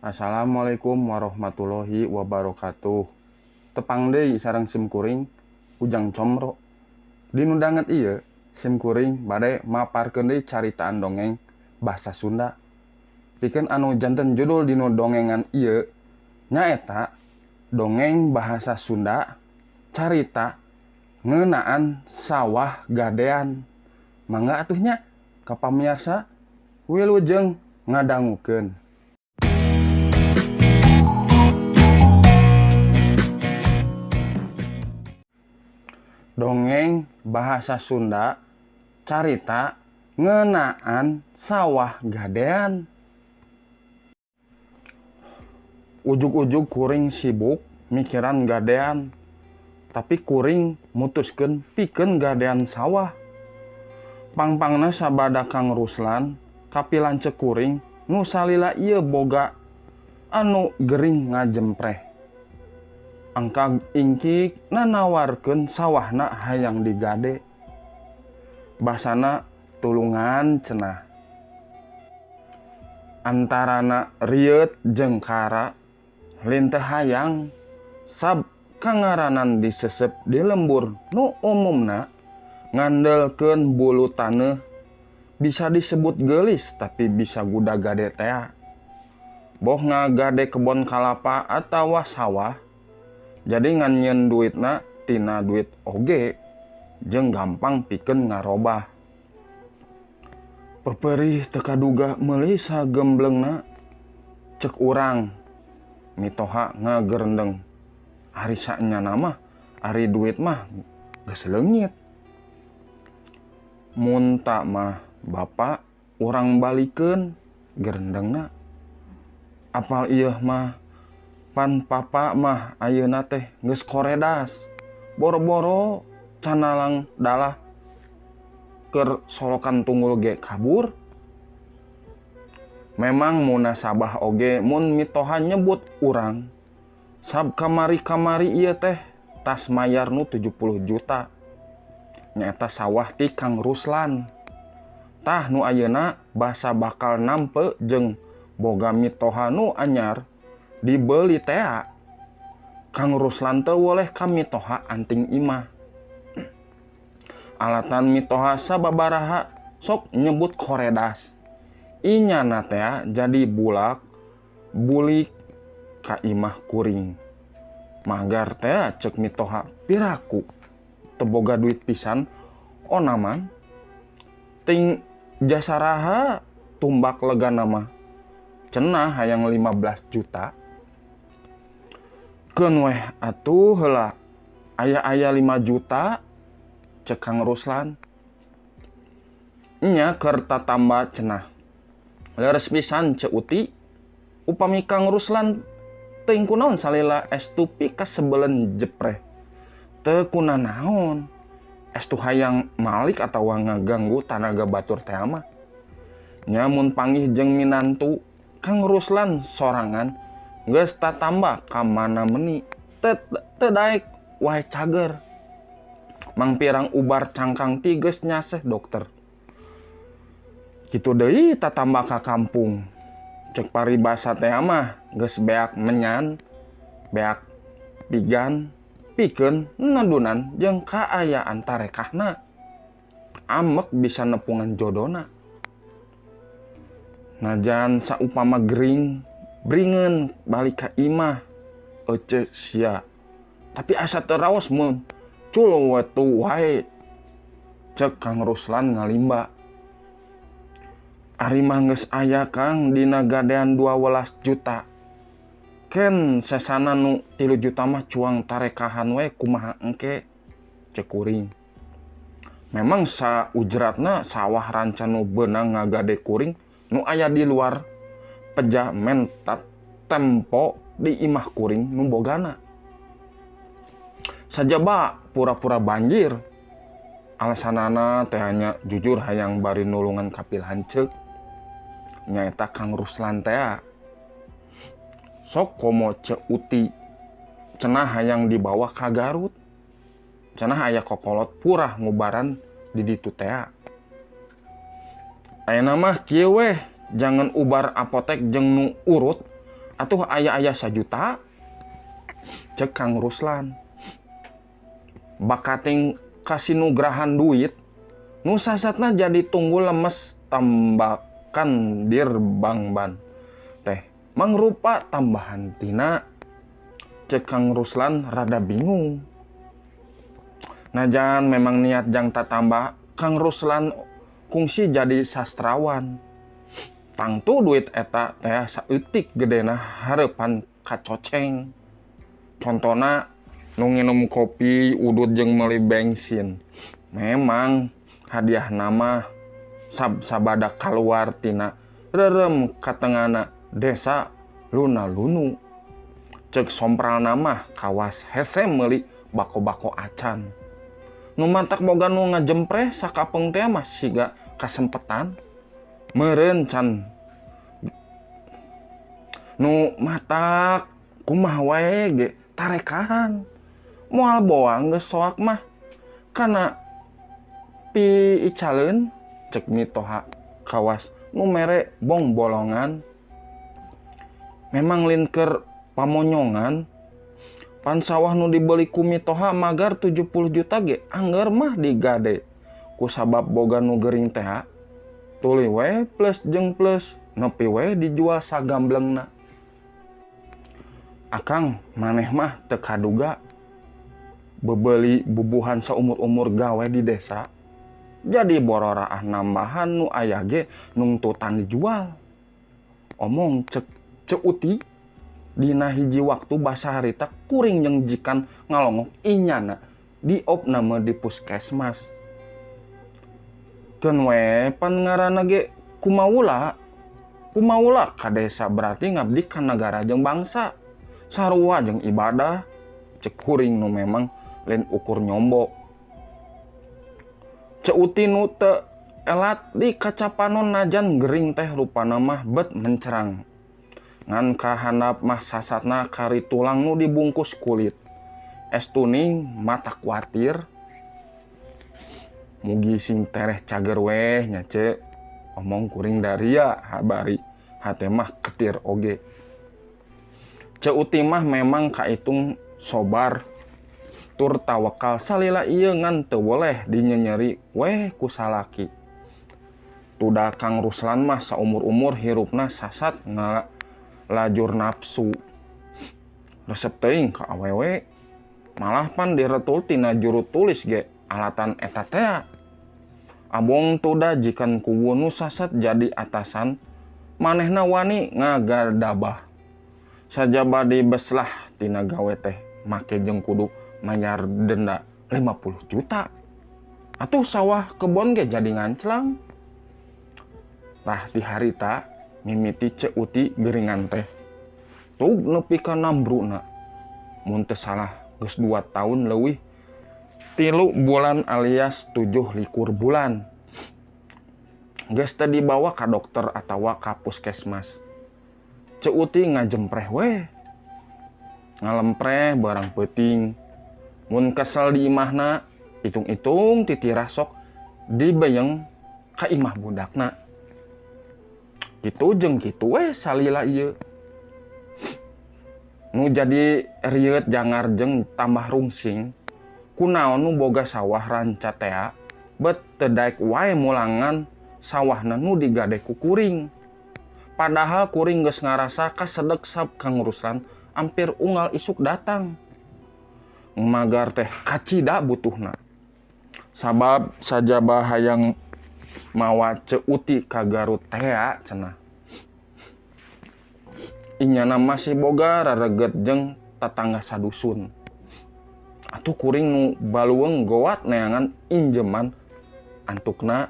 Assalamualaikum warahmatullahi wabarakatuh. Tepang deui sareng sim kuring Ujang Comro. Dinu danget ieu sim kuring bade maparkeun deui caritaan dongeng bahasa Sunda. Pikeun anu janten judul dinu dongengan ieu nyaeta dongeng bahasa Sunda carita ngeunaan sawah gadean. Mangga atuh nya ka pamiarsa wilujeng ngadangukeun. Dongeng bahasa Sunda carita ngeunaan sawah gadean. Ujug-ujug kuring sibuk mikiran gadean, tapi kuring mutuskeun pikeun gadean sawah. Pangpangna sabada Kang Ruslan kapilanceuk kuring nu salila ieu boga anu gering ngajempreh. Angkag ingkik nanawarkeun sawahna hayang digade. Basana tulungan cenah. Antarana rieut jeung kara linteh hayang sab kangaranan disesep di lembur nu umumna ngandelkeun bulu taneuh bisa disebut geulis tapi bisa guda gade tea. Boh ngagade kebon kalapa atawa sawah jadi ngan nyeun duitna tina duit oge jeung gampang pikeun ngarobah. Peperih teu kaduga meuli sagemblengna cek urang mitoha ngagerendeng. Ari saenyana mah ari duit mah geus leungit. Mun tak mah bapa urang balikeun gerendengna. Apal ieu mah pan papa mah ayeuna teh geus koredas. Boro-boro canalang dalah keur solokan tunggul ge kabur. Memang munasabah oge mun mitoha nyebut urang. Sab kamari-kamari ieu teh tas mayar nu 70 juta. Nyaeta sawah ti Kang Ruslan. Tah nu ayeuna basa bakal nampe jeung boga mitoha nu anyar dibeli tea. Kang Ruslan teu woleh ka mitoha anting imah. Alatan mitoha sababaraha sok nyebut koredas. Inyana tea jadi bulak bulik ka imah kuring. Magar tea cek mitoha piraku teu boga duit pisan onaman ting jasaraha tumbak legana mah cenah hayang 15 juta. Keun weh atuh heula aya-aya 5 juta cek Kang Ruslan. Nya keur tatamba cenah. Leres pisan Ceu Uti upami Kang Ruslan teuing kunaon salila estu pikasebeleun jepreh. Teu kunanaon estu hayang malik atawa ngaganggu tanaga batur teh mah. Nya mun panggih jeung minantu Kang Ruslan sorangan geus tatamba ka mana meuni teu daek wae cager. Mangpirang ubar cangkang ti geus nyaseh dokter. Kitu deui tatamba ka kampung. Cek paribasa teh mah geus beak menyan, beak pigan, pikeun nedunan jeung kaayaan tarekahna. Amek bisa nepungan jodona. Najan saupama gering, bringeun balik ka imah ece sia. Tapi asa teu raos mun cul wetu wae. Cek Kang Ruslan ngalimba. Ari mah geus aya Kang dina gadean 12 juta. Ken sesana nu 3 juta mah cuang tarekahan we kumaha engke cek kuring. Memang saujratna sawah ranca nu beunang ngagade kuring nu aya di luar peja mentat tempo di imah kuring nu bogana. Sajaba pura-pura banjir. Alasanana teh hanya jujur hayang bari nulungan kapil hanceuk. Nyaeta Kang Ruslan tea. Sok komo Ceu Uti cenah hayang dibawa ka Garut. Cenah aya kokolot purah ngubaran di ditu tea. Ayeuna mah kieu weh, jangan ubar apotek jeung nu urut Atuh aya-aya 1 juta. Cek Kang Ruslan. Bakating kasinugrahan duit nu sasatna jadi tunggul lemes tambakan dirbangban teh mangrupa tambahan tina cek Kang Ruslan rada bingung. Najan memang niat jang tatambah, Kang Ruslan kungsi jadi sastrawan. Tangtu duit eta teh saeutik gedena hareupan kacoceng. Contona nu nginum kopi, udut jeung meuli bensin. Memang hadiah nama sab sabada kaluar tina rerem katengana desa luna-lunu. Cek sompral nama kawas hese meuli bako-bako acan. Nu matak boga nu ngajempreh sakapeung teh mah siga kasempetan. Meureun can nu matak kumaha wae ge tarekahan. Moal boang geus soak mah kana piicaleun cek mitoha kawas nu mere bong bolongan. Memang linker pamonyongan pan sawah nu dibeli ku mitoha magar 70 juta ge angger mah digade ku sabab boga nu gering teh tuluy we plus jeung plus nepi we dijual sagamblengna. Akang maneh mah teu kaduga bebeli bubuhan saumur-umur gawe di desa jadi bororaah nambahan nu aya ge nungtutan dijual. Omong cek Ceu Uti dina hiji waktu basa harita kuring jeung jikan ngalongok inyana diopname di puskesmas. Keun we pan ngaranna ge kumaula. Kumaula ka desa berarti ngabdi ka nagara jeung bangsa. Sarua jeung ibadah cek kuring nu memang lain ukur nyombo. Ceu Uti nu teu elat di kacapanon najan gering teh rupana mah bet mencerang. Ngan kahandap mah sasatna kari tulang nu dibungkus kulit. Es tuning mata kuatir. Mugi sing tereh cager weh nya ce. Omong kuring daria habari hate mah ketir oge. Ceu Uti mah memang kaitung sobar tur tawakal salila ieu ngan teu boleh dinyenyeri weh ku salaki. Tuda Kang Ruslan mah saumur-umur hirupna sasat ngala lajur nafsu. Resep teuing ka awewe malah pan diretul tina juru tulis ge alatan eta tea. Abong tuda jikan kuwu nu sasat jadi atasan manehna wani ngagardabah. Sajaba dibeslah tina gawe teh make jeung kudu mayar denda 50 juta. Atuh sawah kebon ge jadi nganclang. Tah di harita mimiti Ceu Uti geringan teh. Tug nepi ka nambruna. Mun teu salah geus 2 tahun leuwih 3 bulan alias 27 bulan. Geus teu dibawa ka dokter atawa ka puskesmas. Ceu Uti ngajempreh we. Ngalempreh barang peuting. Mun kesel di imahna, hitung-hitung titirah sok dibeyeng ka imah budakna. Kitu jeung kitu we salila ieu. Nu jadi rieut jangar jeung tambah rungsing. Kunaon nu boga sawah ranca tea bet teu daek wae mulangan sawahna nu digade ku kuring. Padahal kuring geus ngarasa kasedek sab Kang Ruslan hampir unggal isuk datang. Magar teh kacida butuhna. Sabab sajaba hayang mawa Ceu Uti ka Garut tea cenah. Inyana masih boga rareget jeung tatangga sadusun. Atuh kuring nu baluweung goat neangan injeman antukna.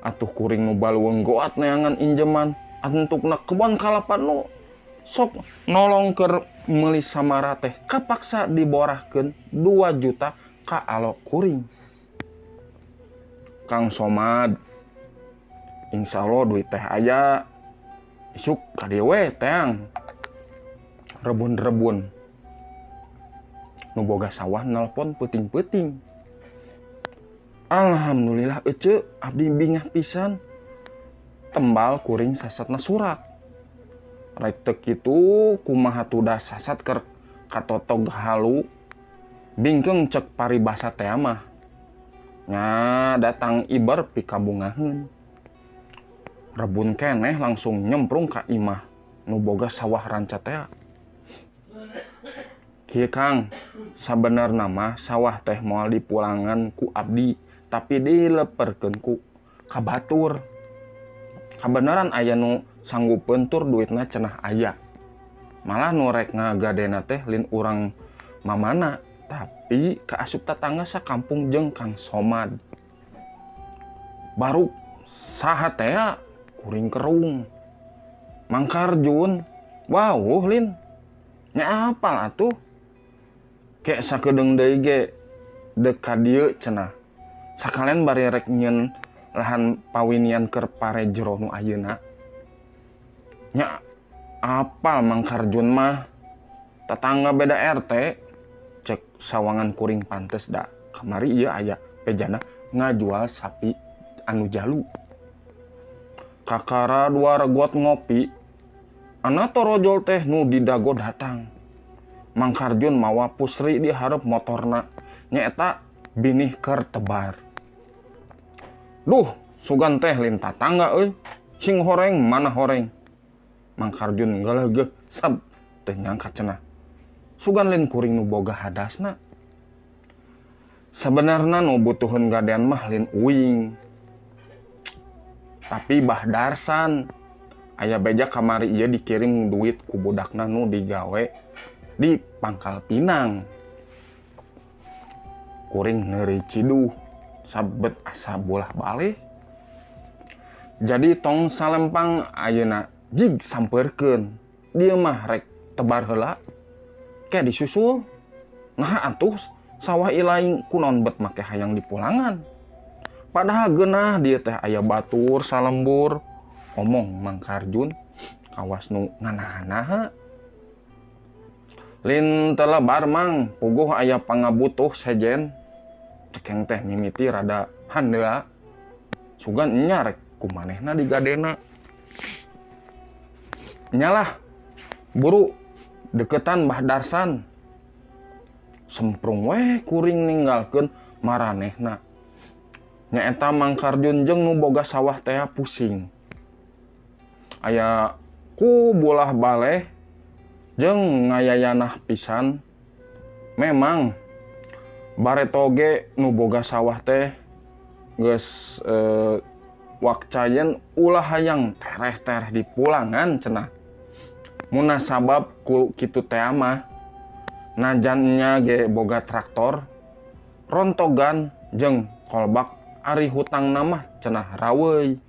Atuh kuring nu baluweung goat neangan injeman antukna kebon kalapa nu sok nolong keur meuli samara teh kapaksa diborahkeun 2 juta ka alo kuring. Kang Somad, insyaallah duit teh aya isuk ka dieu we teang rebun-rebun. Nu boga sawah nelpon peuting-peuting. Alhamdulillah ece abdi bingah pisan. Tembal kuring sasatna surak. Rek teu kitu kumaha tudah sasat keur katotog halu. Bingkeung cek paribasa teh mah. Nya datang ibar pikabungaheun. Rebun keneh langsung nyemprung ka imah nu boga sawah ranca teh. Kieu Kang, sabenerna mah sawah teh moal dipulangan ku abdi, tapi dileperkeun ku ka batur. Kabeneran aya nu sanggupeun tur duitna cenah aya. Malah nu rek ngagadena teh lin urang mamana, tapi kaasup tatangga sakampung jeung Kang Somad. Baru saha teh kuring kerung. Mang Karjun, wawuh lin. Nya apal atuh. Kek sakedeung deui ge deuk ka dieu cenah. Sakalian bari rek nyeun lahan pawinian keur pare jero nu ayeuna. Nya apal Mang Karjun mah tetangga beda RT. Cek sawangan kuring pantes da kamari ieu aya bejana ngajual sapi anu jalu. Kakara dua regot ngopi, ana torojol teh nu didago datang. Mang Karjun mawa pusri di hareup motorna, nyaeta binih keur tebar. Duh, sugan teh lin tatangga euy, sing horeng mana horeng. Mang Karjun ngaleugeuh sab teh nyangka cenah. Sugan lin kuring nu boga hadasna. Sebenarna nu butuheun gadean mah lin uing. Tapi Bah Darsan aya beja kamari ieu dikirim duit ku budakna nu digawe di Pangkal Pinang. Kuring neuri ciduh sabet asa bolah balih. Jadi tong salempang ayeuna jig sampeurkeun. Dieu mah rek tebar heula. Ke disusul. Nah atuh sawah ilaing kunaon bet make hayang dipulangan. Padahal geunah dia teh aya batur salembur. Omong Mang Karjun kawas nu nganaha-naha. Lin telebar Mang, puguh aya pangabutuh sejen. Cekeng teh mimiti rada handea. Sugan nya rek kumanehna digadena. Nyalah buru deketan Bah Darsan. Semprung weh kuring ninggalkeun maranehna. Nyaeta Mang Karjun jeung nu boga sawah teh pusing. Aya ku bolah baleh jeung ngayayanah pisan. Memang baretoge nu boga sawah teh geus wakcayen ulah hayang tereh-tereh di pulangan cenah. Munasabab ku kitu teh mah najan nya ge boga traktor rontogan jeung kolbak ari hutang mah cenah raweuy.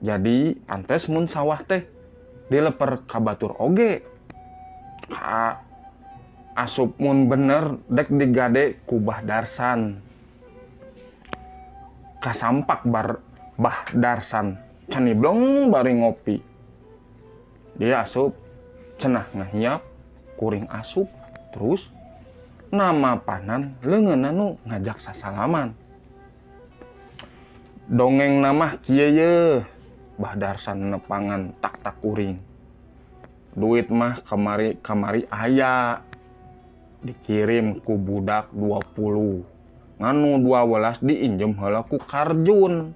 Jadi pantes mun sawah teh dileper ka batur oge. Ka asup mun bener dek digade ku Bah Darsan. Kasampak bar Bah Darsan caniblong bari ngopi. Dia asup cenah ngahiap kuring asup terus nama panan leungeunna nu ngajak sasalaman. Dongeng namah kieu ye. Bah Darsan nepangan tak-tak kuring. Duit mah kamari-kamari aya. Dikirim ku budak 20. Nganu 12 diinjem heula ku Karjun.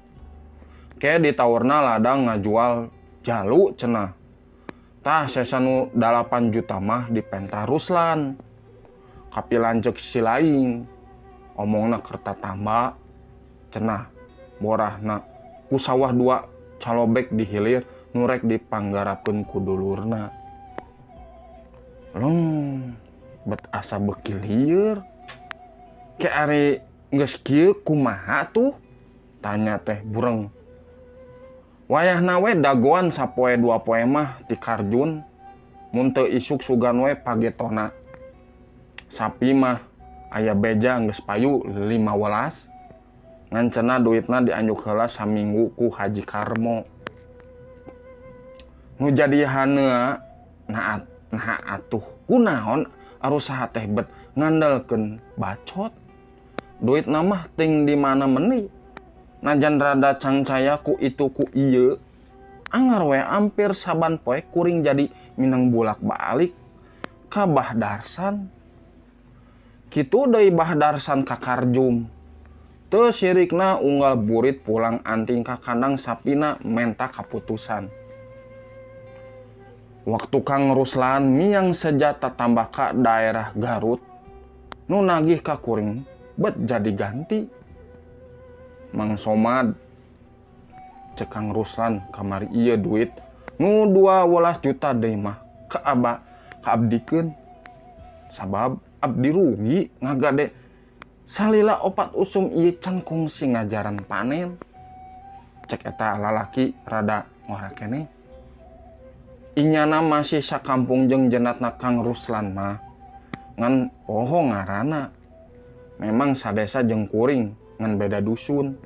Ke ditawarna ladang ngajual jalu cenah. Tah sesa nu 8 juta mah dipenta Ruslan. Kapilanceuk si laing. Omongna kerta tambah cenah. Borahna ku sawah 2 calobek dihilir nurek dipanggarapkeun ku dulurna. Long bet asa beuki lieur. Ke ari geus kieu kumaha tuh? Tanya teh bureng. Wayahna we dagoan sapoe dua poe mah ti Karjun. Mun teu isuk sugan we pagetona. Sapi mah aya beja geus payu 15. Ngan cenah duitna dianjuk heula saminggu ku Haji Karmo. Nu jadi haneua nah atuh kunaon arusaha teh bet ngandalkeun bacot. Duitna mah ting di mana meni. Najan rada cangcaya ku itu ku ieu. Angar we hampir saban poe kuring jadi minang bulak-balik ka Bah Darsan. Kitu deui Bah Darsan ka Karjum. Teu sirikna unggal burit pulang anting ka kandang sapina menta kaputusan. Waktu Kang Ruslan miang sejata tambah ka daerah Garut, nu nagih ka kuring bet jadi ganti. Mang Somad, cek Kang Ruslan kamari ieu duit nu 12 juta deui mah ka aba kaabdikeun. Sabab abdi rugi ngagade salila 4 usum ieu can kungsi ngajaran panen. Cek eta lalaki rada ngora keneh. Inyana masih sakampung jeung jenatna Kang Ruslan mah. Ngan poho ngaranna. Memang sadesa jeung kuring ngan beda dusun.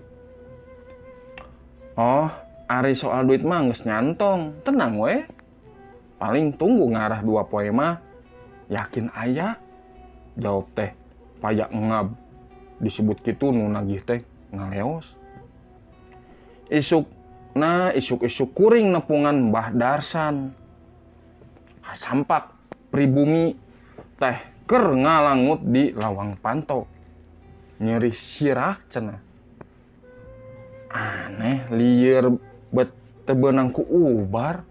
Oh, ari soal duit mah geus nyantong, tenang we. Paling tunggu ngarah 2 poe mah yakin aya. Jawab teh paya ngab. Disebut kitu nu nagih teh ngaleos. Isuk na isuk-isuk kuring nepungan Mbah Darsan. Hasampak pribumi teh keur ngalangut di lawang panto. Nyeri sirah cenah. Aneh lieur bet teu beunang ku ubar.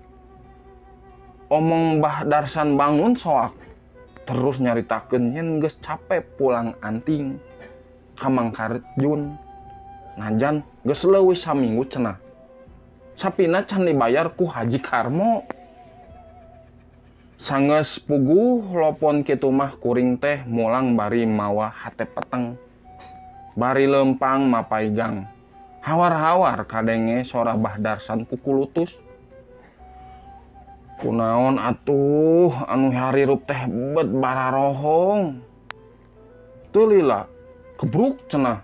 Omong Mbah Darsan bangun soak. Terus nyaritakeun yen geus capek pulang anting ka Mang Karjun. Najan geus leuwih saminggu cenah. Sapina can dibayar ku Haji Karmo. Sanggeus puguh lopon kitu mah kuring teh mulang bari mawa hate peteng. Bari lempang mapaigang. Hawar-hawar kadenge sora Bah Darsan kukulutus. Kunaon atuh anu harirup teh bet bararohong. Teu lila kebruk cenah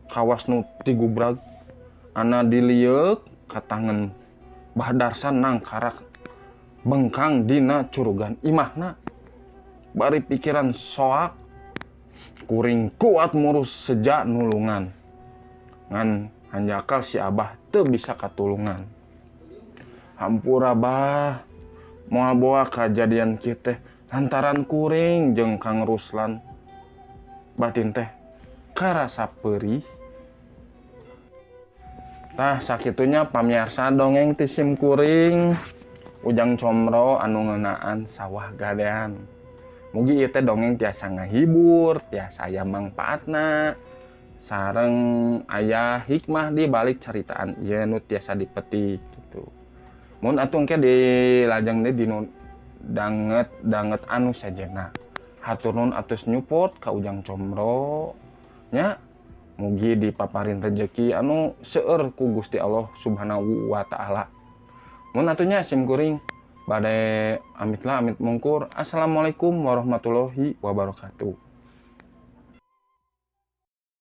kawas nu tigubrag. Ana dilieuk katangen Bah Darsan nangkarak bengkang dina curugan imahna. Bari pikiran soak kuring kuat murus sejak nulungan. Ngan hanjakal si Abah teu bisa katulungan. Hampura Bah, moal boa kajadian kieu teh lantaran kuring jeung Kang Ruslan. Batin teh karasa perih. Tah sakitunya pamiarsa dongeng ti sim kuring Ujang Comro anu ngeunaan sawah gadean. Mugi ieu teh dongeng tiasa ngahibur, tiasa aya mangpaatna, sareng aya hikmah di balik caritaan ieu nu tiasa dipetik gitu. Mun atuh engke dilajeng deui dinu danget-danget anu sejenna. Hatur nuhun atus nyupport ka Ujang Comro nya. Mugi dipaparin rejeki anu seueur ku Gusti Allah Subhanahu wa taala. Mun atunya sim kuring bade amit lah amit mungkur. Assalamualaikum warahmatullahi wabarakatuh.